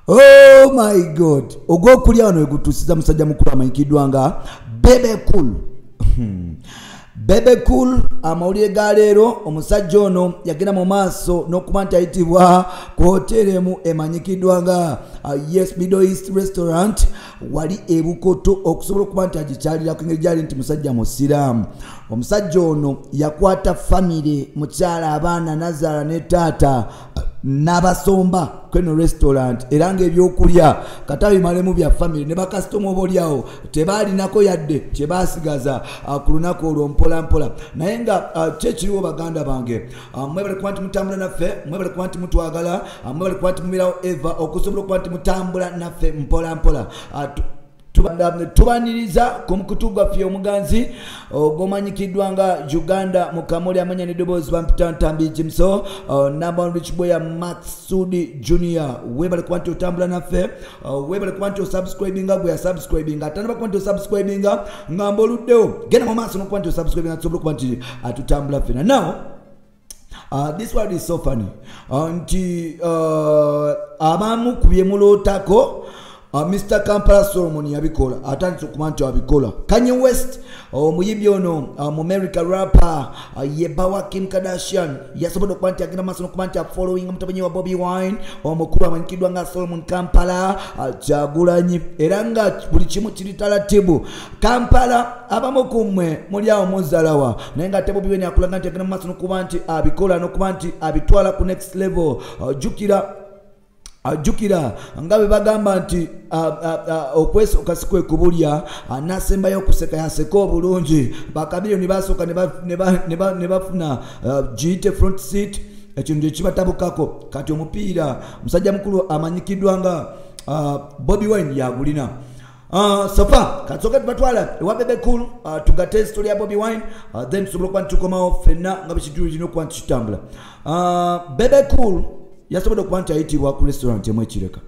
Oh my God, ogwokulya wano wegutuusiza musajja mukulu amanyikiddwa nga Bebe Cool. Bebe Cool, amawulire ga leero, omusajja ono yagenda mu maaso n'okuba nti ayitibwa ku hoteeri emu emanyikiddwa nga Yes Middle East Restaurant wali e Bukoto, okusobola okuba nti agikyalirako engeri gyali nti musajja musiraamu. Omusajja ono yakwata famire, mukyala, abaana, nazaala ne taata, n'abasomba kweno restaurant, era ng'ebyokulya katabimalemu bya famire ne bakasitoma oba oliawo tebaalinako yadde kye baasigaza ku lunaku olwo mpola mpola. Naye nga kyekiriwo baganda bange, mwebale kuba nti mutambula naffe, mwebale kuba nti mutwagala, mwebale kuba nti mumirawo eva okusobola okuba nti mutambula naffe mpola mpola. Tubaniriza ku mukutu gwaffe omuganzi ogumanyikiddwa nga Uganda Mukamuli, amanya n'eddoboozi bampita Ntambi Jimso, number one rich boy Matsudi Junior. Webale kuba nti otambula naffe, webale kuba nti osubscribinga, gwe yasubscribinga atanaba kuba nti osubscribinga, ngamba oluddewo genda mu maaso n'okuba nti osubscribinga tusobole okuba nti tutambula ffena. Now this word is so funny, nti abamu ku bye mulootako, Mr. Kampala Solomon yabikola, atandise okuba nti abikola. Kanye West, omuyimbi ono mu America, rapper, ye bba wa Kim Kardashian, yasobodde okuba nti agenda maaso n'okuba nti afollowing mutabani wa Bobi Wine omukulu amanyikiddwa nga Solomon Kampala Kyagulanyi, era nga buli kimu kiri talatibu. Kampala abamu ku mmwe muli awo muzalawa, naye nga ate Bobi Wine akulaga nti agenda mu maaso n'okuba nti abikola n'okuba nti abitwala ku next level. Jjukira nga bwe bagamba nti okwesooka si kwe kubulya, n'asembayo okuseka yaseka obulungi. Bakabiliyoni basooka ne bafuna giyite front seat, ekintu ekibatabukako. Kati omupiira musajja mukulu amanyikiddwa nga Bobi Wine yagulina. So far kasooke tubatwala ewa Bebe Cool, tugate story ya Bobi Wine, then tusobole okuba nti tukomawo ffenna nga bwe kituli kirina okuba nti kitambula. Bebe Cool yasobodde okuba nti ayitibwa ku restaurant emu ekireka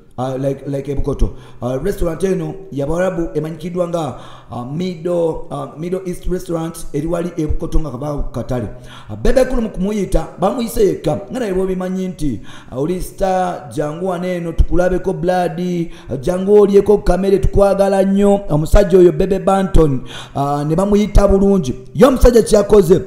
like Ebukoto. Restaurant eno yabawarabu emanyikiddwa nga Middle East Restaurant eri wali Ebukoto nga kaba ku katale. Bebe Cool mu kumuyita bamuyise yekka, nga naye bw'obimanyi nti oli star, jangu wano eno tukulabeko blood, jangu olyeko kamere, tukwagala nnyo. Omusajja oyo Bebe Banton, ne bamuyita bulungi. Ye omusajja kyakoze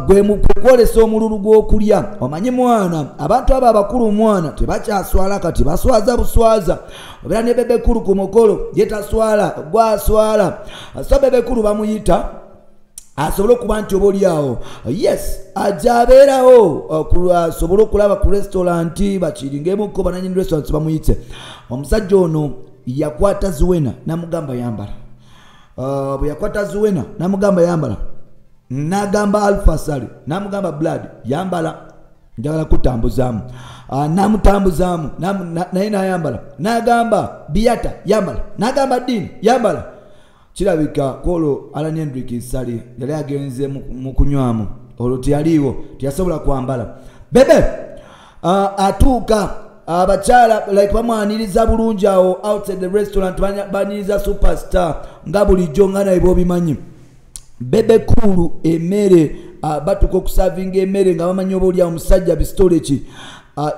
gwe kwolesa omululu gw'okulya. Omanyi mwana, abantu abo abakulu mwana tebakyaswala, kati baswaza buswaza. Obeera ne Bebe Cool ku mukolo, ye taswala, gwaswala. So Bebe Cool bamuyita asobole okuba nti oba oliawo, yes, ajja abeerawo, asobole okulaba ku restaurant bakiringemuko bananyini restaurant bamuyite. Omusajja ono yakwata Zuwena namugamba yambala. Bwe yakwata Zuwena namugamba yambala, n'agamba Alpha Sali, namugamba blood yambala, njagala kutambuzaamu. Namutambuzaamu, naye n'ayambala, n'agamba Biata yambala, n'agamba Dini yambala. Kirabika kwolwo Alan Hendrick Sali yali agenze mu kunywamu, olwo teyaliiwo, teyasobola kwambala. Bebe atuuka, abakyala like bamwaniriza bulungi awo outside the restaurant, baniriza superstar nga bulijjo nga naye bw'obimanyi. Bebe Cool emmere, batuuka okusavinga emmere nga bamanyi oba oli awo omusajja bisitole ki,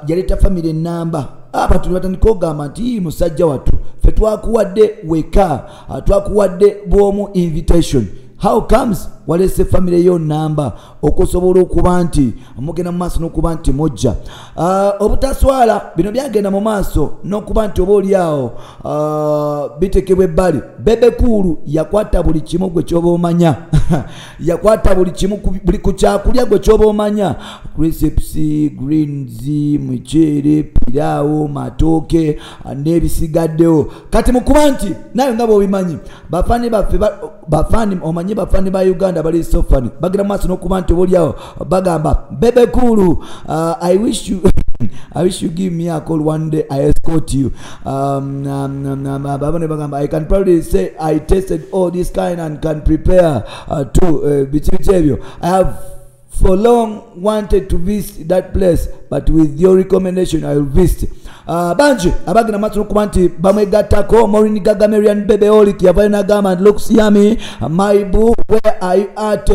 yaleeta famire enamba. Abantu ne batandika okugamba nti musajja wattu ffe twakuwadde weka, twakuwadde bw'omu invitation, how comes walese famire yo namba okusobola okuba nti mugenda mu maaso n'okuba nti mujja? Obutaswala bino byagenda mu maaso n'okuba nti oba oli awo bitekebwa ebbali. Bebe Cool yakwata buli kimu gwe kyoba omanya, yakwata buli kimu buli ku kyakulya gwe kyoba omanya, crisps, greens, muceere, piraawo, matooke n'ebisigaddewo. Kati mukuba nti naye nga bw'obimanyi bafaani baffe bafaani, omanyi bafaani ba Uganda bali so funny, bagenda mu maaso n'okuba nti oba oliawo bagamba Bebe Cool, I wish you give me a call one day, I escort you. Babane bagamba I can probably say I tasted all this kind and can prepare to biki biki ebyo. I have for long wanted to visit that place, but with your recommendation I will visit. Bangi abagenda maaso n'okuba nti bamwegattako. Maureen Gaga, Marian Bebe Olik yavayo n'agamba nti looks yummy, my boo, where are you at?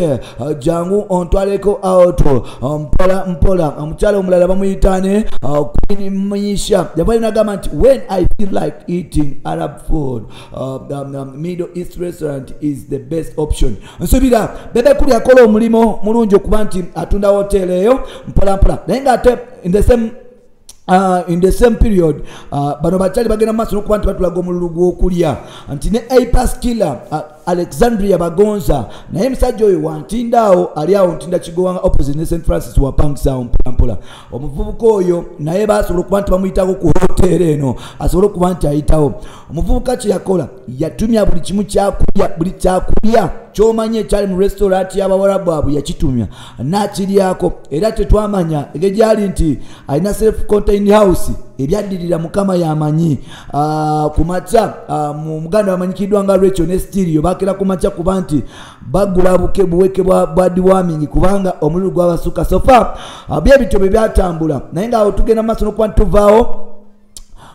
Jangu ontwaleko out mpola mpola. Omukyala omulala bamuyitane Queen Misha yavayo n'agamba nti when I feel like eating Arab food, Middle East restaurant is the best option. Nsuubira Bebe Cool yakola omulimu mulungi okuba nti atunda hotel eyo mpola mpola, naye ng'ate in the same period bano bakyali bagenda maaso n'okuba nti batulaga omululu gw'okulya nti ne Apass Killer Alexandria Bagonza, naye musajja oyo wantinda awo ali awo Ntinda Kigowanga opposite ne St Francis wapangisa awo mpolampola. Omuvubuka oyo naye basobola okuba nti bamuyitako ku hoteeri eno asobole okuba nti ayitawo. Omuvubuka kye yakola, yatumya buli kimu kyakulya, buli kyakulya kyomanyi ekyali mu restaurant y'abawarabu abo yakitumya n'akiryako, era tetwamanya engeri gyali nti alina self contained house. Ebyaddirira Mukama yamanyi. Ku makya mu muganda bamanyikiddwa nga Rachel ne Stereo bakera ku makya kuba nti bagula buke buweke bwa deworming kubanga omululu gwabasuka. So far byebityo bye byatambula, naye ngaawo tugenda maaso n'okuba nti tuvaawo.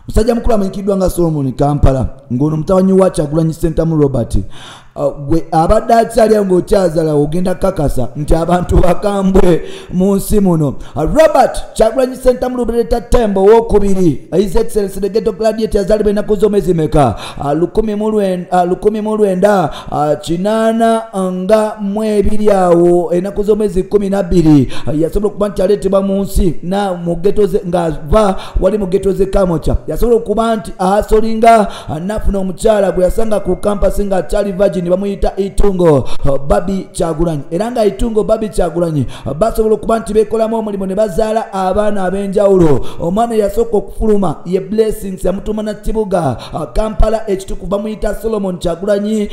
Musajja mukulu amanyikiddwa nga Solomon Kampala, ng'ono mutabani wa Kyagulanyi Ssentamu Robert, gwe abadde akyali awo ng'okyazala ogenda kakasa nti abantu bakambwe mu nsi muno. Robert Kyagulanyi Ssentamu Lubereta Tembo owokubiri, His Excellency the Ghetto Gladiator, yazaalibwa ennaku z'omwezi meka? 1982 awo ennaku z'omwezi 12 yasobola okuba nti aleetebwa mu nsi na mu ghetto ng'ava wali mu ghetto z'e Kamwokya. Yasobola okuba nti asolinga nafuna omukyala gwe yasanga ku campus ng'akyali virgin, bamuyita Itungo Babi Kyagulanyi, era nga Itungo Babi Kyagulanyi basobola okuba nti beekolamu omulimu ne bazaala abaana ab'enjawulo. Omwana yasooka okufuluma ye Blessings, yamutuma na kibuga Kampala ekitukuvu, bamuyita Solomon Kyagulanyi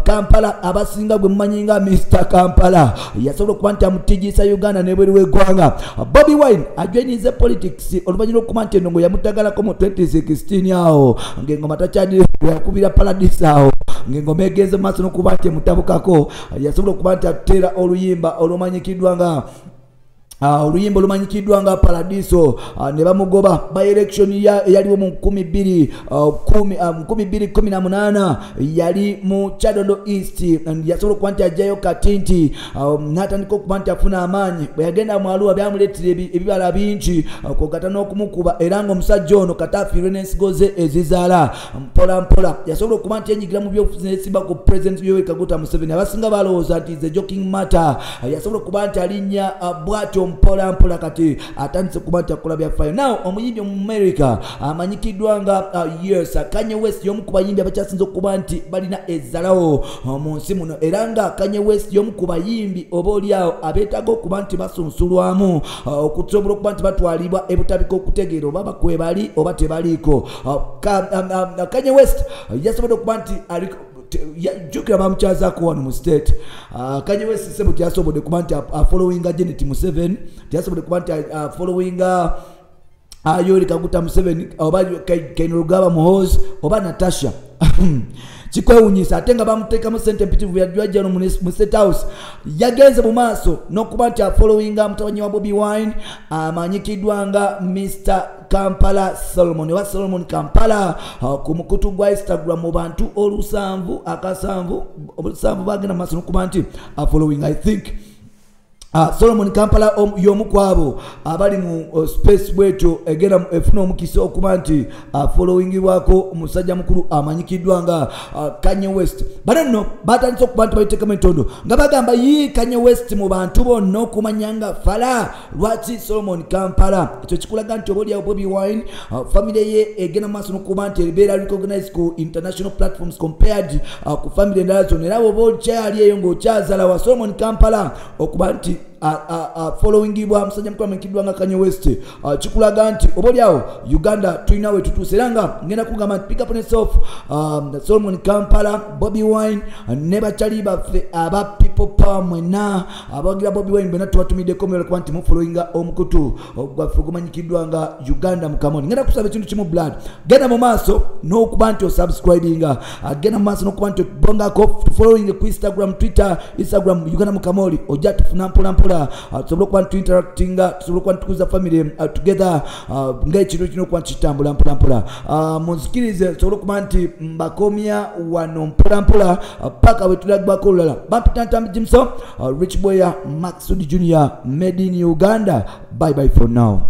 Kampala, abasinga gwe mumanyi nga Mr Kampala. Yasobola okuba nti amutijisa Uganda n'ebweru w'eggwanga. Bobi Wine ajoininze politics oluvannyuma lw'okuba nti endongo yamutagalako mu 2016 awo ng'engoma takyali yakubira Paradise awo ng'engoma egenze mu maaso n'okuba nti emutabukako. Yasobola okuba nti ateera oluyimba olumanyikiddwa nga oluyimba olumanyikiddwa nga Paradiso, ne bamugoba. By election eyaliwo mu 2018 yali mu Kyadondo East, yasobola okuba nti ajjayo katinti n'atandika okuba nti afuna amaanyi. Bwe yagenda mu Arua byamuleetera ebibala bingi kwogata n'okumukuba, era ng'omusajja ono katafiirwe n'ensigo ze ezizaala mpola mpola. Yasobola okuba nti yenyigira mu byobufuzi nesimba ku President Yoweri Kaguta Museveni. Abasinga balowooza nti is a joking matter. Yasobola okuba nti alinnya bw'atyo mpola mpola, kati atandise kuba nti akola byafaayo. Now omuyimbi mu America amanyikiddwa nga yes, Kanye West y'omu ku bayimbi abakyasinze okuba nti balina ezzalawo mu nsi muno, era nga Kanye West y'omu ku bayimbi oba oliawo abeetaaga okuba nti basunsulwamu okusobola okuba nti batwalibwa ebutabika okutegeera oba bakwebali oba tebaliiko. Kanye West yasobodde okuba nti jjukira bamukyazaako wano mu state. Kanye West sebo teyasobodde kuba nti afollowinga Janet Museveni, teyasobodde kuba nti afollowinga Yoweri Kaguta Museveni oba Kainerugaba Muhoozi oba Natasha. Kikwewunyisa ate nga bamuteekamu sente mpitirivu yajja no mu State House. Yagenze mu maaso n'okuba nti afollowinga mutabani wa Bobi Wine amanyikiddwa nga Mr Kampala Solomon oba Solomon Kampala ku mukutu gwa Instagram mu bantu olusanvu akasanvu olusanvu bagenda mu maaso n'okuba nti afollowing. I think Solomon Kampala y'omu ku abo abali mu space bwetyo egenda efuna omukisa okuba nti followingibwako omusajja mukulu amanyikiddwa nga Kanye West. Bano nno batandise okuba nti bayiteekamu entondo nga bagamba yi Kanye West mu bantu bonna okumanya nga fala lwaki Solomon Kampala. Ekyo kikulaga nti oba oliawo Bobi Wine family ye egenda mu maaso n'okuba nti ebeera recognized ku international platforms compared ku family endala zonna, era bw'oba okyali eyo ng'okyazala wa Solomon Kampala okuba nti followingibwa musajja mukulu amanyikiddwa nga Kanye West, kikulaga nti oba oliawo Uganda tulina we tutuuse. Era nga ngenda kugamba nti pick up on yourself, Solomon Kampala, Bobi Wine ne bakyali baffe aba people People Power mwenna, abawagira Bobi Wine bwenna tubatumiddeko mwebale kuba nti mufollowinga omukutu gwaffe ogumanyikiddwa nga Uganda Mukamoli. Ngenda kusaba ekintu kimu blood, genda mu maaso n'okuba nti osubscribinga, genda mu maaso n'okuba nti obongako, following ku Instagram, Twitter, Instagram Uganda Mukamoli, ojja tufuna mpola mpola, tusobole okuba nti tuinteractinga, tusobole okuba nti tukuza family together, ng'ekintu kino okuba nti kitambula mpola mpola. Munzikirize nsobole okuba nti mbakomya wano mpola mpola paka bwe tulagibwako olulala. Bampita Ntambi Jimso, Rich Boya, Maxud Junior, made in Uganda. Bye bye for now.